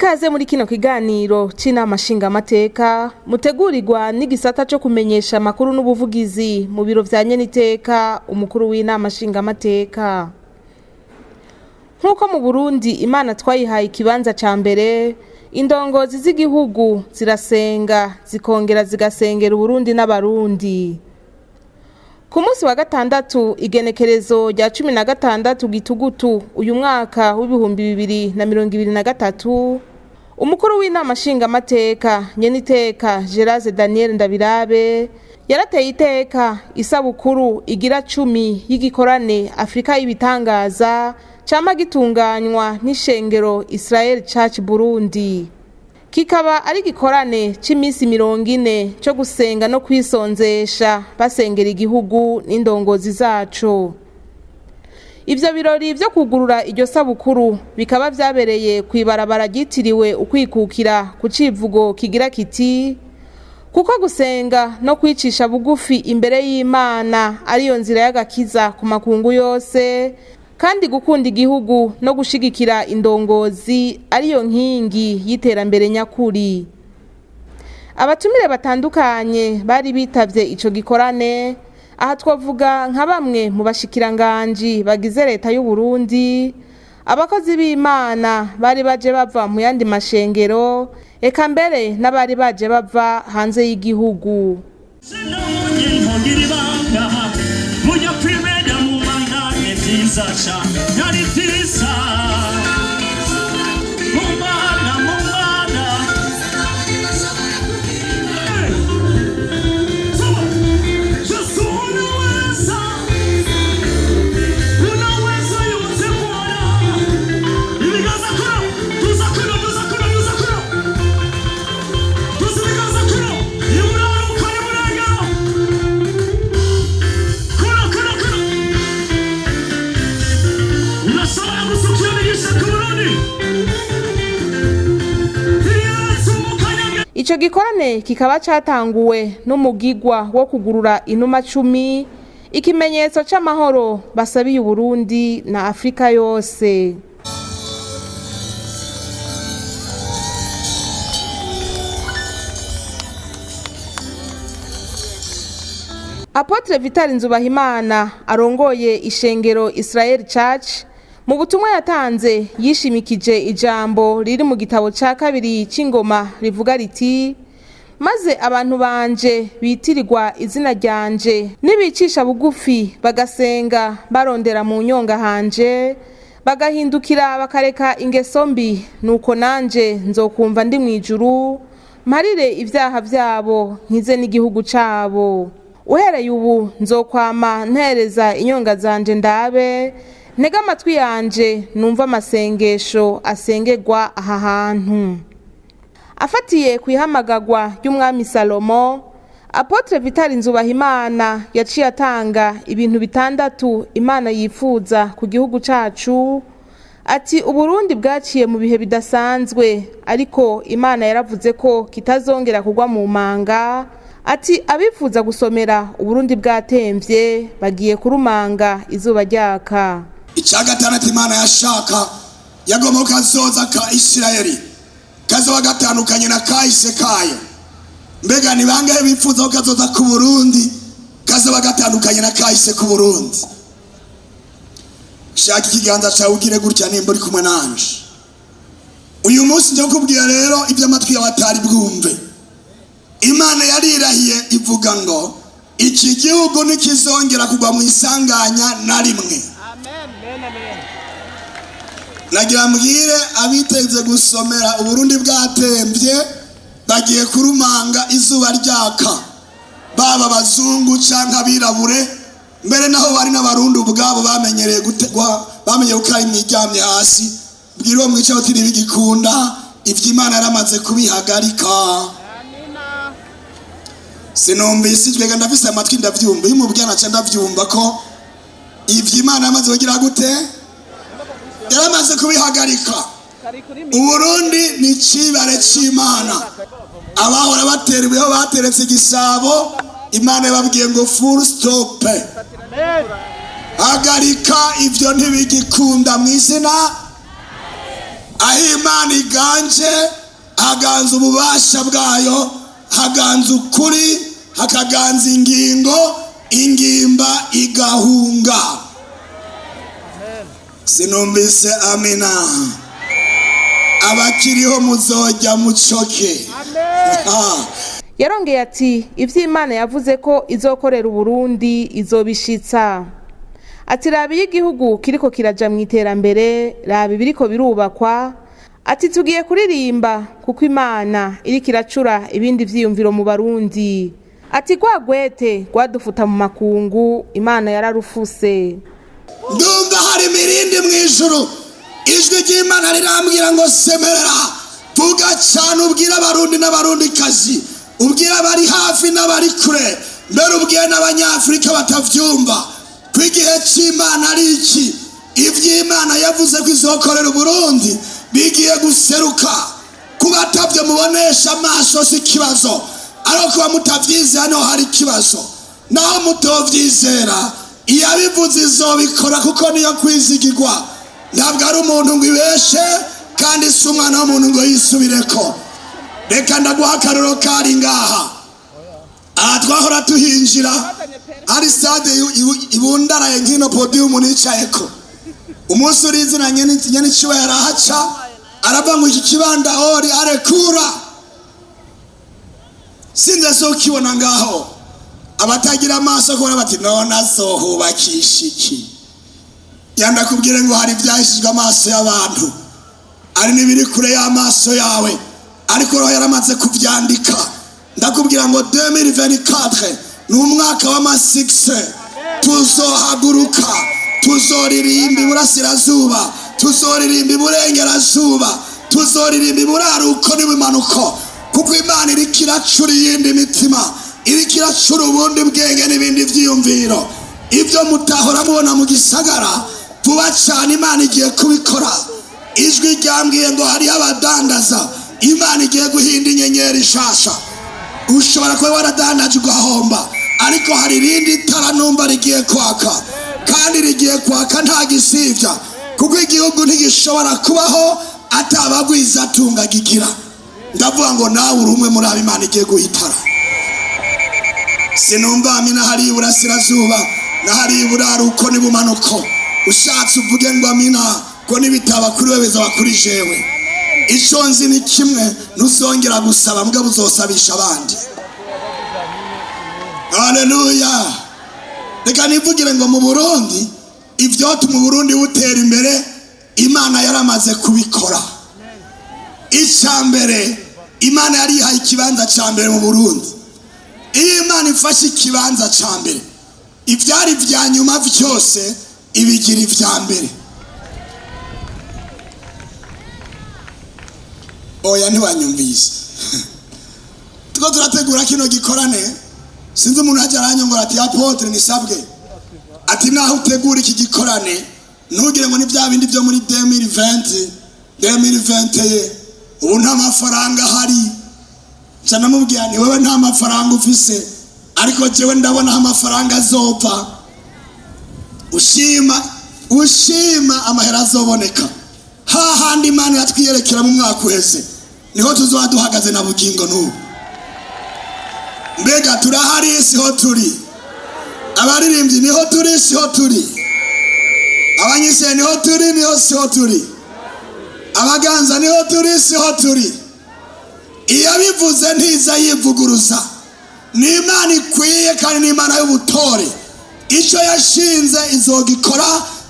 Ikaze muri kino kiganiro c'inama nshingamateka mutegurirwa n'igisata co kumenyesha amakuru n'ubuvugizi mu biro vya nyeniteka umukuru w'inama nshingamateka. Nk'uko mu Burundi Imana twayihaye ikibanza ca mbere, indongozi z'igihugu zirasenga zikongera zigasengera Uburundi n'Abarundi. Ku munsi wa gatandatu, igenekerezo rya 16 Gitugutu uyu mwaka w'2023, umukuru w'inama nshingamateka nyeniteka Gerase Daniel Ndabirabe yarateye iteka isabukuru igira 10 y'igikorane Afrika y'ibitangaza cama gitunganywa n'ishengero Israel Church Burundi, kikaba ari igikorane c'imisi 40 co gusenga no kwisonzesha basengera igihugu n'indongozi zaco. Ivyo birori vyo kugurura iryo sabukuru bikaba vyabereye kw'ibarabara ryitiriwe Ukwikukira ku civugo kigira kiti: "Kuko gusenga no kwicisha bugufi imbere y'Imana ariyo nzira y'agakiza ku makungu yose, kandi gukunda igihugu no gushigikira indongozi ariyo nkingi y'iterambere nyakuri." Abatumire batandukanye bari bitavye ico gikorane, aha twavuga nka bamwe mu bashikiranganji bagize leta y'u Burundi, abakozi b'Imana bari baje bava mu yandi mashengero, eka mbere n'abari baje bava hanze y'igihugu. Sinabonye ntogira ibanga mujya kwibera mu mana, ni byiza cyane, ari byiza mu mana, mu mana. Yesu, unaweza, unaweza yote Bwana. Ibiganza kuno, tuza kuno, tuza kuno, tuza kuno, tuza ibiganza kuno, iburaruka iburengero kuno kuno kuno. Urashobora gusukira imigisha ku Burundi. Yesu mu kanya. Ico gikorane kikaba catanguwe n'umugigwa wo kugurura inuma 10, ikimenyetso c'amahoro basabiye Uburundi na Afrika yose. Apotre Vital Nzubahimana arongoye ishengero Israel Church, mu butumwa yatanze yishimikije ijambo riri mu gitabo ca kabiri c'Ingoma rivuga riti: "Maze abantu banje bitirirwa izina ryanje nibicisha bugufi, bagasenga barondera mu nyonga hanje, bagahindukira bakareka ingeso mbi, nuko nanje nzokumva ndi mw'ijuru, mparire ibyaha byabo, nkize n'igihugu cabo. Uhereye ubu nzokwama ntereza inyonga zanje ndabe, ntege amatwi yanje numva amasengesho asengerwa aha hantu." Afatiye ku ihamagagwa ry'umwami Salomo, Apotre Vital Nzubahimana yaciye atanga ibintu bitandatu Imana yifuza ku gihugu cacu. Ati: "Uburundi bwaciye mu bihe bidasanzwe, ariko Imana yaravuze ko kitazongera kugwa mu manga." Ati: "Abifuza gusomera Uburundi bwatemvye bagiye kurumanga izuba ryaka." Icya gatandatu Imana yashaka, yagomba ko kazoza ka Isirayeli kazoba gatandukanye na kahise kayo. Mbega ni bangahe bifuza ko kazoza ku Burundi kazoba gatandukanye na kahise ku Burundi? Shaka ikiganza cyawe ugire gutya nimba uri kumwe nanje uyu munsi. Njya kukubwira rero ibyo amatwi yawe atari bwumve. Imana yarirahiye ivuga ngo iki gihugu ntikizongera kugwa mu isanganya na rimwe. Nagira mbwire abiteze gusomera Uburundi bwatembye, bagiye kurumanga izuba ryaka, baba abazungu cyangwa abirabure, mbere naho bari n'Abarundi ubwabo bamenyereye gutegwa, bamenyeye gukara imyiryamye hasi. Bwira uwo mwica uti: "Ntibigikunda, ibyo Imana yaramaze kubihagarika." Sinumvise ijwi. Ndafise amatwi, ndavyumva. Iyo umubwira naca ndavyumva ko ivyo Imana yamaze kugira gute? Yaramaze kubihagarika. Uburundi ni icibare c'Imana. Abahora batera ibuye aho bateretse igisabo, Imana yababwiye ngo full stop, hagarika, ivyo ntibigikunda mu izina. Aho Imana iganje, haganza ububasha bwayo, haganza ukuri, hakaganza ingingo, ingimba igahunga. Sinumvise amina. Abakiriho muzojya mucoke. Ah. Yarongeye ati ivy'Imana yavuze ko izokorera Uburundi izobishitsa. Ati raba iyo igihugu kiriko kiraja mu iterambere, raba ibiriko birubakwa. Ati tugiye kuririmba kuko Imana iriko iracura ibindi vyiyumviro mu Barundi. Ati rwa gwete rwadufuta mu makungu, Imana yararufuse. Ndumva hari imirindi mu ijuru. Ijwi ry'Imana rirambwira ngo semerera, vuga cyane, ubwire Abarundi n'Abarundikazi, ubwire abari hafi n'abari kure, mbere ubwire n'Abanyafurika batavyumva ko igihe cy'Imana ari iki. Ivy'Imana yavuze ko izokorera Uburundi bigiye guseruka. Kuba atabyo mubonesha amaso si ikibazo, ariko kuba mutavyizera niho hari ikibazo. Naho mutovyizera, iyabivuze izobikora, kuko niyo kwizigirwa. Ntabwo ari umuntu ngo ibeshe, kandi si umwana w'umuntu ngo yisubireko. Reka ndaguha akaroro kari ngaha. Aha twahora tuhinjira ari stade ibundaraye nk'ino podium nicayeko. Umunsi uri izina nyene icyubahiro arahaca, aravuga ngo iki kibanda ori arekura. Sinze so ukibona ngaho, abatagira amaso kubona bati none azohubakisha iki? Yandakubwire ngo hari ibyahishijwe amaso y'abantu, ari n'ibiri kure y'amaso yawe, ariko Roho yaramaze kubyandika. Ndakubwira ngo 2024 ni umwaka w'amasikise. Tuzohaguruka, tuzoririmba iburasirazuba, tuzoririmba iburengerazuba, tuzoririmba iburaruko n'ibimanuko, kuko Imana iriko iracura iyindi mitima, iriko iracura ubundi bwenge n'ibindi vyiyumviro. Ibyo mutahora mubona mu gisagara, vuba cyane Imana igiye kubikora. Ijwi ryambwiye ngo hariho abadandaza Imana igiye guhinda inyenyeri nshasha. Ushobora kuba waradandaje ugahomba, ariko hari irindi tara numva rigiye kwaka, kandi rigiye kwaka nta gisibya, kuko igihugu ntigishobora kubaho atabagwiza atunga gigira. Ndavuga ngo nawe uri umwe muri abo Imana igiye guhitara. Sinumva amina. Hari iburasirazuba n'ahari iburaruko n'ibumanuko. Ushatse uvuge ngo amina, ko nibitaba kuri we bizaba kuri jewe. Icyo nzi ni kimwe: ntuzongera gusaba, mbwa buzosabisha abandi. Haleluya! Reka nivugire ngo mu Burundi, ivyotuma Uburundi butera imbere, Imana yaramaze kubikora. Icya mbere, Imana yarihaye ikibanza cya mbere mu Burundi. Iyo Imana ifashe ikibanza cya mbere, ibyari ibya nyuma byose ibigira ibya mbere. Oya, ntiwanyumvise. Tuko turategura kino gikorane, sinzi umuntu ajya aranyongora ati apôtre nisabwe, ati naho utegura iki gikorane, ntugire ngo ni bya bindi byo muri 2020, 2021, ubu nta mafaranga ahari. Nca namubwira ni wewe nta mafaranga ufise, ariko jewe ndabona aho amafaranga azopfa. Ushima ushima, amahera azoboneka hahandi Imana yatwiyerekera mu mwaka uheze, niho tuzoba duhagaze na bugingo n'ubu. Mbega turahari, siho turi? Abaririmbyi, niho turi, siho turi? Abanyishe, niho turi, niho, siho turi? Abaganza, niho turi, siho turi? Iyo bivuze ntiza yivuguruza. Ni Imana ikwiye, kandi ni Imana y'ubutore. Icyo yashinze izogikora,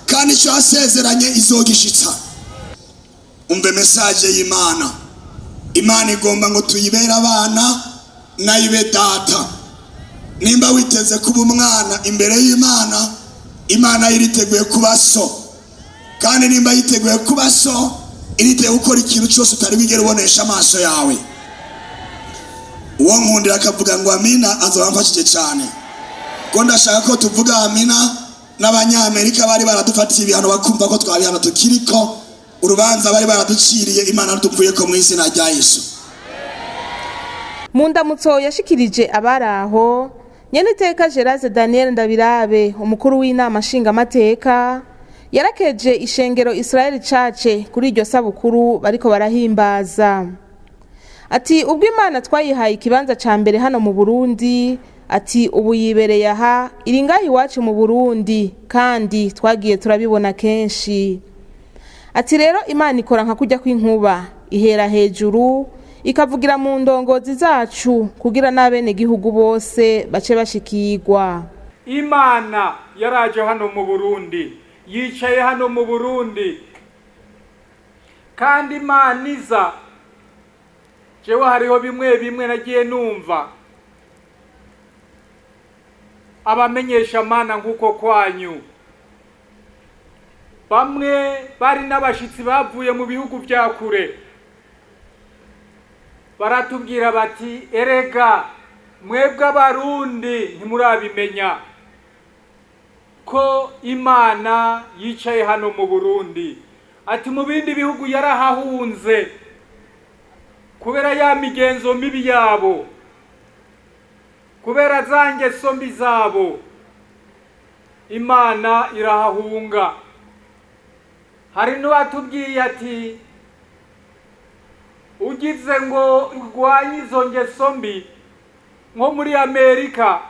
kandi icyo yasezeranye izogishitsa. Umve message y'Imana. Imana igomba ngo tuyibere abana, nayo ibe data. Nimba witeze kuba umwana imbere y'Imana, Imana iriteguye kuba so. Kandi nimba yiteguye kuba so, iriteguye gukora ikintu cyose utari wigera ubonesha amaso yawe. Uwo nkundira akavuga ngo amina, azoba amfashije cyane, ko ndashaka ko tuvuga amina n'Abanyamerika bari baradufatiye ibihano bakumva ko twabihano tukiriko. Urubanza bari baraduciriye, Imana rutuvuye ko mu izina rya Yesu. Mu ndamutso yashikirije abari aho, nyeniteka Gerase Daniel Ndabirabe, umukuru w'inama nshingamateka, Yarakeje ishengero Israel Church kuri iryo sabukuru bariko barahimbaza. Ati ubwo Imana twayihaye ikibanza ca mbere hano mu Burundi, ati ubu yibereye aha, iri ngaha iwacu mu Burundi, kandi twagiye turabibona kenshi. Ati rero Imana ikora nka kurya kw'inkuba, ihera hejuru ikavugira mu ndongozi zacu kugira n'abenegihugu bose bace bashikirwa. Imana yaraje hano mu Burundi, yicaye hano mu Burundi, kandi Imana iza. Jewe hariho bimwe bimwe nagiye numva abamenyesha mana nk'uko kwanyu, bamwe bari n'abashitsi bavuye mu bihugu vya kure, baratubwira bati erega mwebwe Abarundi ntimurabimenya ko Imana yicaye hano mu Burundi. Ati mu bindi bihugu yarahahunze kubera ya migenzo mibi yabo, kubera za ngeso mbi zabo, Imana irahahunga. Hari n'uwatubwiye ati ugize ngo urwanye izo ngeso mbi nko muri Amerika,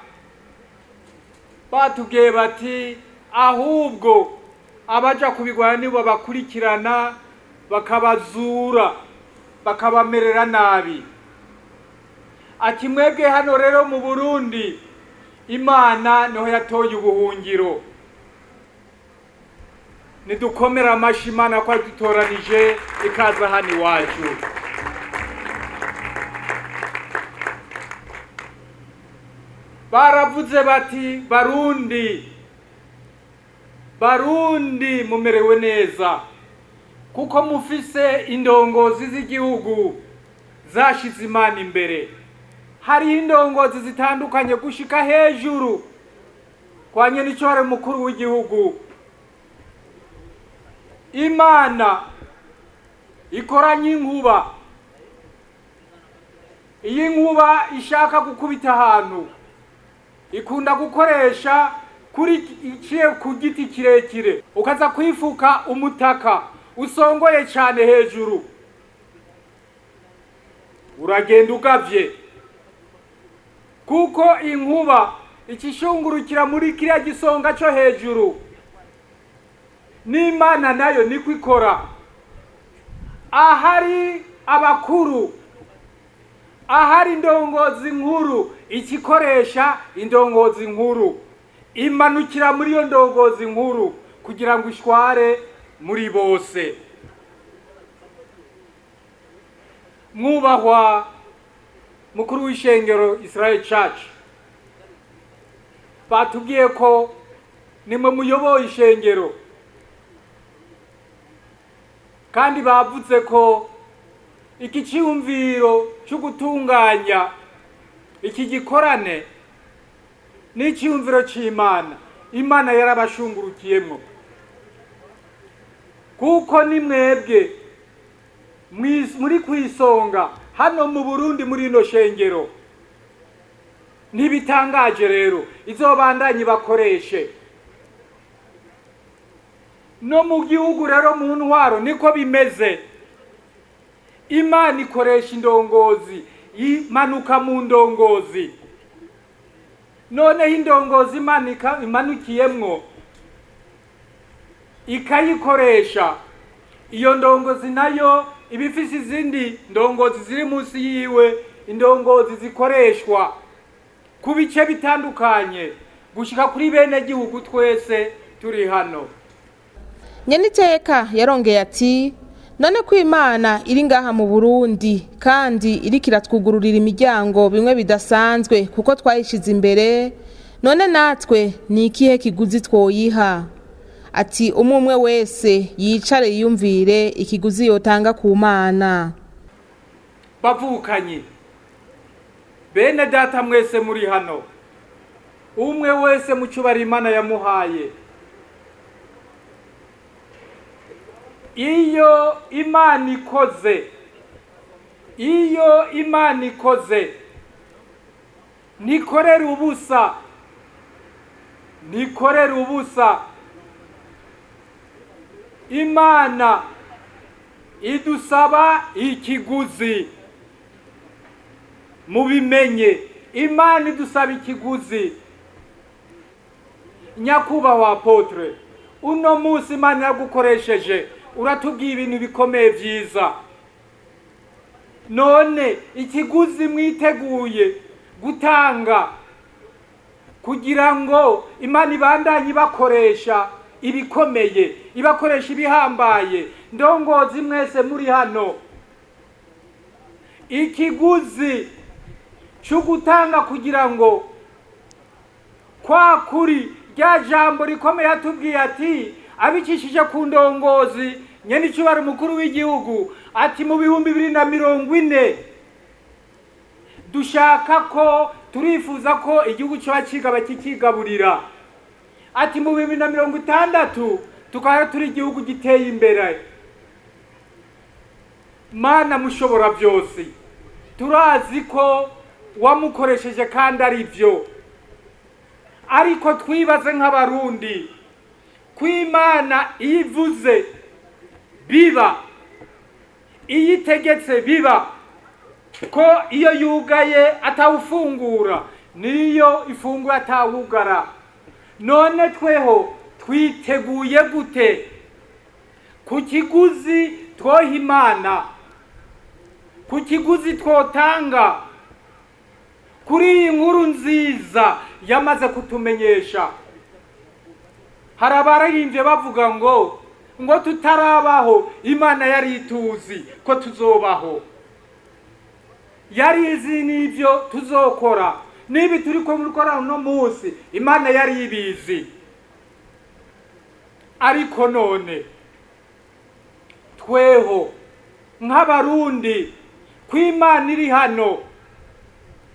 batubwiye bati ahubwo abaja kubigwanya nibo bakurikirana bakabazura bakabamerera nabi. Ati mwebwe hano rero mu Burundi Imana niho yatoye ubuhungiro. Nidukomera amashi Imana ko yadutoranije ikaza hano iwacu. Baravuze bati Barundi, Barundi mumerewe neza kuko mufise indongozi z'igihugu zashize Imana imbere. Hari indongozi zitandukanye gushika hejuru kwa nyenicyo mukuru w'igihugu. Imana ikoranye inkuba. Iyi nkuba ishaka gukubita ahantu ikunda gukoresha kuri iciye ku giti kirekire, ukaza kwifuka umutaka usongoye cyane hejuru, uragenda ugavye, kuko inkuba ikishungurukira muri kiriya gisonga cyo hejuru. N'Imana nayo niko ikora. Ahari abakuru, ahari indongozi nkuru, ikikoresha indongozi nkuru imanukira muri iyo ndongozi nkuru kugira ngo ishware muri bose. Mwubahwa mukuru w'ishengero Israel Church, batubwiye ko nimwe muyoboye ishengero, kandi bavuze ko iki cyumviro cyo gutunganya iki gikorane n'icyumviro cy'Imana. Imana yarabashungurukiyemo, kuko ni mwebwe muri kwisonga hano mu Burundi muri ino shengero. Ntibitangaje rero izobandanye bakoreshe no mu gihugu. Rero mu ntwaro niko bimeze. Imana ikoresha indongozi, imanuka mu ndongozi. Noneho indongozi Imana imanukiyemwo ikayikoresha, iyo ndongozi nayo iba ifise izindi ndongozi ziri munsi yiwe, indongozi zikoreshwa ku bice bitandukanye gushika kuri bene gihugu twese turi hano. Nyeniteka yarongeye ati none ko Imana iri ngaha mu Burundi kandi iriko iratwugururira imiryango bimwe bidasanzwe kuko twayishize imbere, none natwe ni ikihe kiguzi twoyiha? Ati umwe umwe wese yicare yiyumvire ikiguzi yotanga ku Mana. Bavukanyi bene data mwese muri hano, umwe wese mu cyubahiro Imana yamuhaye, iyo Imana ikoze, iyo Imana ikoze ntikorera ubusa, ntikorera ubusa. Imana idusaba ikiguzi. Mubimenye, Imana idusaba ikiguzi. Nyakubahwa apôtre, uno munsi Imana yagukoresheje, uratubwiye ibintu bikomeye byiza. None ikiguzi mwiteguye gutanga kugira ngo Imana ibandanye ibakoresha ibikomeye, ibakoresha ibihambaye? Ndongozi mwese muri hano, ikiguzi cyo gutanga kugira ngo kwa kuri rya jambo rikomeye yatubwiye ati abicishije ku ndongozi nyenicubahiro umukuru w'igihugu, ati mu 2040 dushaka ko, turifuza ko igihugu kiba kigaba kikigaburira, ati mu 2060 tukaba turi igihugu giteye imbere. Mana mushobora byose, turazi ko wamukoresheje kandi ari byo, ariko twibaze nk'Abarundi ko Imana iyo ivuze biba, iyo itegetse biba, ko iyo yugaye atawufungura, niyo ifungura atawugara. None tweho twiteguye gute ku kiguzi twoha Imana, ku kiguzi twotanga kuri iyi nkuru nziza yamaze kutumenyesha? Hari abaririmbye bavuga ngo tutarabaho Imana yari ituzi ko tuzobaho, yari izi n'ibyo tuzokora, n'ibi turi ko gukora uno munsi Imana yari ibizi. Ariko none tweho nk'Abarundi, ko Imana iri hano,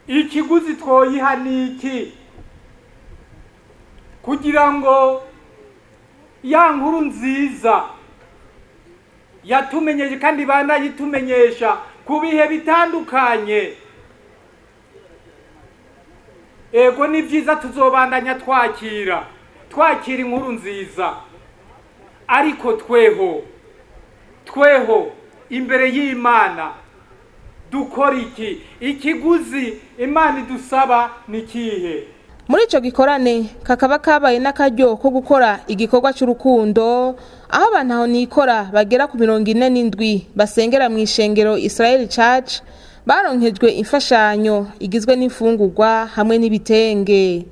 ikiguzi twoyiha ni iki kugira ngo ya nkuru nziza yatumenyeje kandi banayitumenyesha ku bihe bitandukanye? Ego, ni byiza, tuzobandanya twakira inkuru nziza, ariko tweho imbere y'Imana dukora iki? Ikiguzi Imana idusaba ni kihe? Muri ico gikorane kakaba kabaye n'akaryo ko gukora igikorwa c'urukundo, aho abantu aho nikora bagera ku 47 basengera mu ishengero Israel Church baronkejwe imfashanyo igizwe n'imfungurwa hamwe n'ibitenge.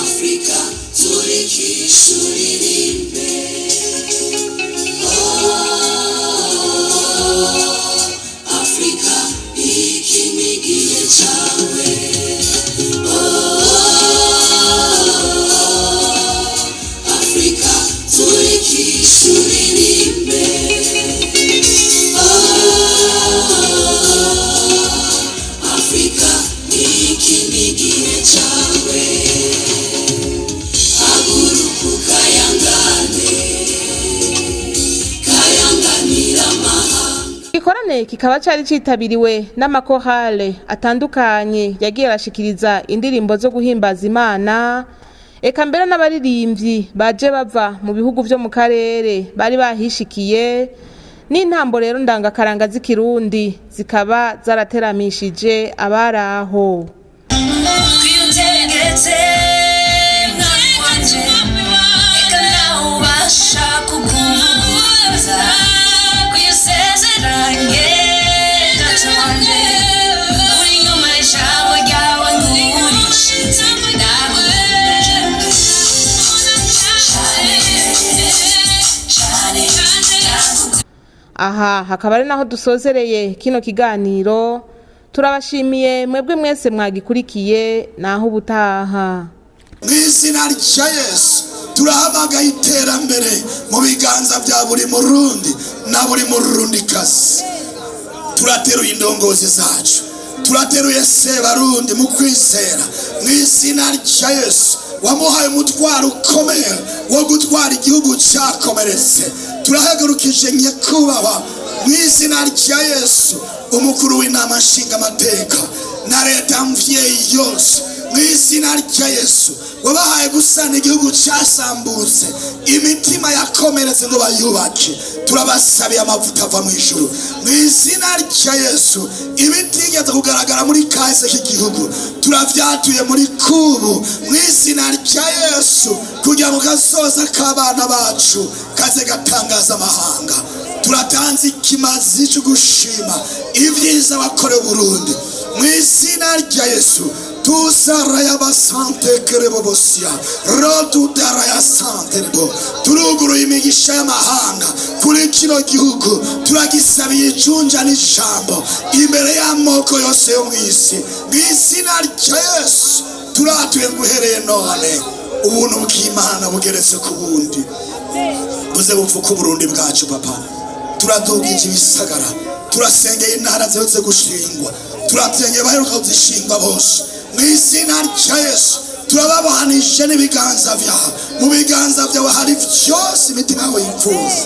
Afrika turikishuririmbe, Afrika iki ni igihe cyawe, Afrika turikishuririmbe, Afrika iki ni igihe cyawe, haguruka ukayangane, kayanganira amahanga. Igikorane kikaba cari citabiriwe n'amakorale atandukanye yagiye arashikiriza indirimbo zo guhimbaza Imana, eka mbere n'abaririmbyi baje bava mu bihugu vyo mu karere bari bahishikiye, n'intambo rero ndangakaranga z'Ikirundi zikaba zarateramishije abari aho. Kwiutegetse mwami wanje, eka nawe ubasha kukuvuguruza, kuyusezeranye data wanje, uri inyuma y'ijambo ryawe ngurishitse, ndagukunda cyane cyane, ndagukunda. Aha hakaba ari naho dusozereye kino kiganiro. Turabashimiye mwebwe mwese mwagikurikiye. Naho ubutaha. Mu izina rya Yesu, turahamagaye iterambere mu biganza bya buri Murundi na buri Murundikazi. Turateruye indongozi zacu, turateruye Sebarundi mu kwizera. Mu izina rya Yesu, wamuhaye umutwaro ukomeye wo gutwara igihugu cyakomeretse. Turahagurukije nyakubahwa, mu izina rya Yesu, umukuru w'inama nshingamateka na leta mvyeyi yose. Mu izina rya Yesu, wabahaye gusana igihugu cyasambutse, imitima yakomeretse ngo bayubake. Turabasabiye amavuta ava mu ijuru. Mu izina rya Yesu, ibitigeze kugaragara muri kahise k'igihugu turavyatuye muri kubu, mu izina rya Yesu, kugira ngo kazoza k'abana bacu kaze gatangaza amahanga. Turatanze ikimazi cyo gushima ibyiza wakorewe Burundi. Mu izina rya Yesu, tuzaraya basante kerebobosia rotudaraya sante rebo, turuguruye imigisha y'amahanga kuri kino gihugu. Turagisabiye icunja n'ijambo imbere y'amoko yose yo mu isi. Mu izina rya Yesu, turatuye ngo uhereye none ubuntu bw'Imana bugeretse ku bundi buze bupfuka Uburundi bwacu. Papa, turadugije ibisagara, turasengeye intara ziherutse gushingwa, turasengeye baheruka kuzishingwa bose. Mu izina rya Yesu, turababohanije n'ibiganza byawe. Mu biganza byawe hari byose imitima yawe yifuza.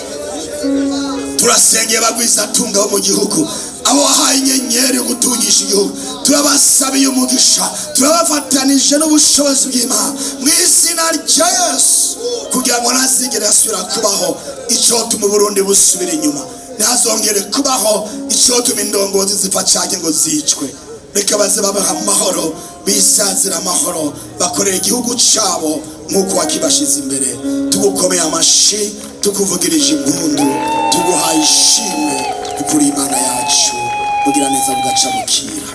Turasengeye bagwizatunga bo mu gihugu, abo wahaye inyenyeri yo gutungisha igihugu. Turabasabiye umugisha, turabafatanije n'ubushobozi bw'Imana, mu izina rya Yesu, kugira ngo ntazigere asubira kubaho icyotuma Uburundi busubira inyuma, ntihazongere kubaho icyotuma indongozi zipfa cyangwa ngo zicwe. Reka baze babaha amahoro, bisazira amahoro, bakorera igihugu cyabo nk'uko wakibashize imbere. Tugukomeye amashi, tukuvugirije impundu, tuguhaye ishimwe kuko uri Imana yacu. Ugira neza bugaca bukira.